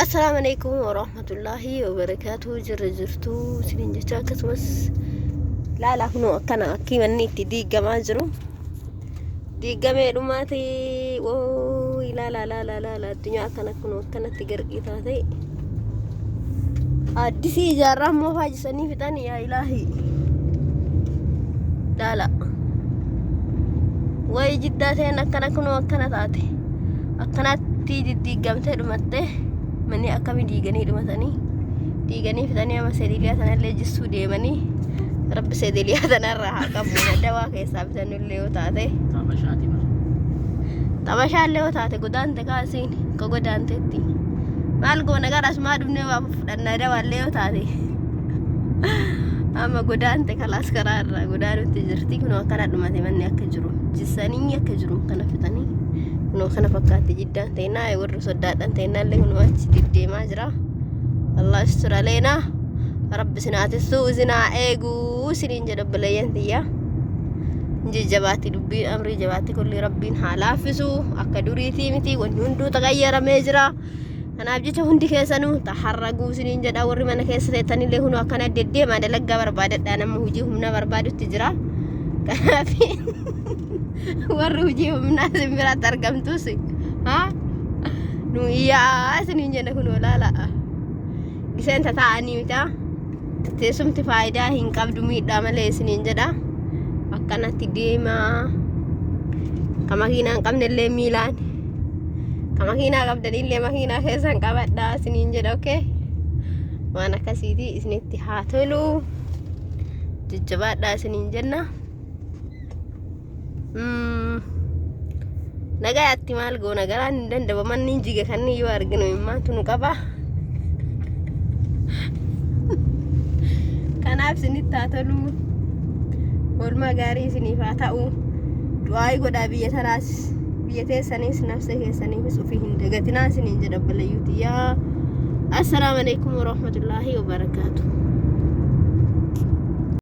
Assalaamu alaikum warahmatullaahi wabarakaatuh. Jirra jirtu isiniin jecha akkasumas laala kunoo akkana akkii manni itti diigamaa jiru. Diigamee dhumaati woo ilaala laala laala addunyaa akkana kunoo akkanatti garqii taate. Addisii ijaarraa immoo faajisanii fixan yaa ilaahi. Laala. Wayi jiddaa ta'een akkana kunoo akkana taate. Akkanatti diddiigamtee dhumatte manni akkamii diiganii dhumatanii diiganii fixanii amma sediliyaa sanallee jissuu deemanii rabbi sediliyaa sanarraa haa qabu dawaa keessaa bitannullee yoo taate. Xabashaati bara. Xabashaallee yoo taate godaante kaasiin akka godaantetti. Maal goona gara asumaa dhufnee waa fudhannaa dawaallee yoo taate. Amma godaante kalaas karaa irraa godaanutti jirti. Kunoo akkana dhumate manni akka jiru. Jissanii akka jiru kana fixanii. Kunoo kana fakkaatti jiddaan teennaa warri soddaadhaan teennaallee kunoo achi deddeemaa jira. Allah istura leenaa. Rabbi isin haa tissuu isin haa eeguu isiniin jedha obboleeyyan tiyya. Jajjabaatti dubbiin amrii jabaatti kulli rabbiin haa laaffisu akka duriitii miti wanti hunduu taqayyaramee jira. Kanaaf jecha hundi keessanuu taharraguu isiniin jedha warri mana keessa teettanillee kunoo akkana deddeemaa dalaggaa barbaadadhaa nama hojii humnaa barbaadutti jira. Kanaaf warri hojii humnaa isin biratti argamtus haa nu iyyaa isiniin jenna kunoo laala. Giseen tataa'anii mita. Teessumti faayidaa hin qabdu miidhaa malee isiniin jedha. Akkanatti deemaa. Ka makiinaa hin qabnellee miilaan. Ka makiinaa qabdanillee makiinaa keessan qabadhaa isiniin jedha okay. Waan akkasiiti isinitti haa tolu. Jajjabaadhaa isiniin jenna. Nagayaatti maal goona garaan hin danda'u manni hin jige kan yoo arginu immaantu nu qaba. Kanaaf isinitti haa tolu. Oolmaa gaarii isiniif haa ta'u. Du'aayii godhaa biyya tanaas biyya teessaniis nafsa keessaniifis ofii hin dagatinaa isiniin jedha obboleeyyuu tiyyaa. Assalaamu alaikum warahmatullaahi wabarakaatuh.